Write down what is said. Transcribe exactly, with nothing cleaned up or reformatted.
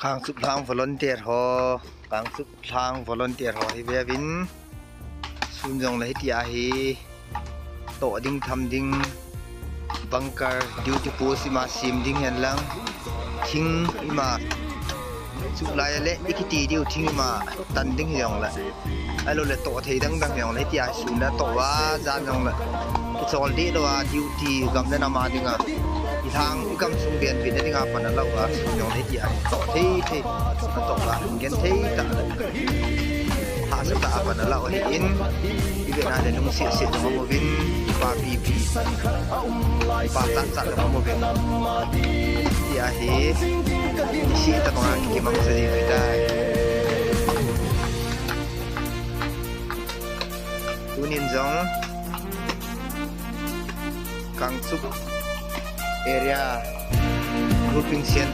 Kangchup lhang volunteer ho, Kangchup lhang volunteer ho hi veuvin. Sun jong le hitia hi toh ding, tham ding, bunker, duty post ima sem ding hen lang, thing ima, chuh lai le i kiti diu thing ima tan ding hi jong le, ahilou le toh thei dang dang hi jong le hitia sun le toh va jan jong le kichol deh lou a, duty gam le nam a dinga, i lhang i gam sung ven vet na dinga pan a lou a sun jong le hitia toh thei thei, toh va gen thei ta le. Hahsa tah a pan a la u ahin, i vet na le lungset set jong aum uvin, kipapi pi, kipa chat chat jong aum uvin. Tia hi, niseh tabang a kikimang sa ji u hitai. Tunin jong, Kangchup area grouping center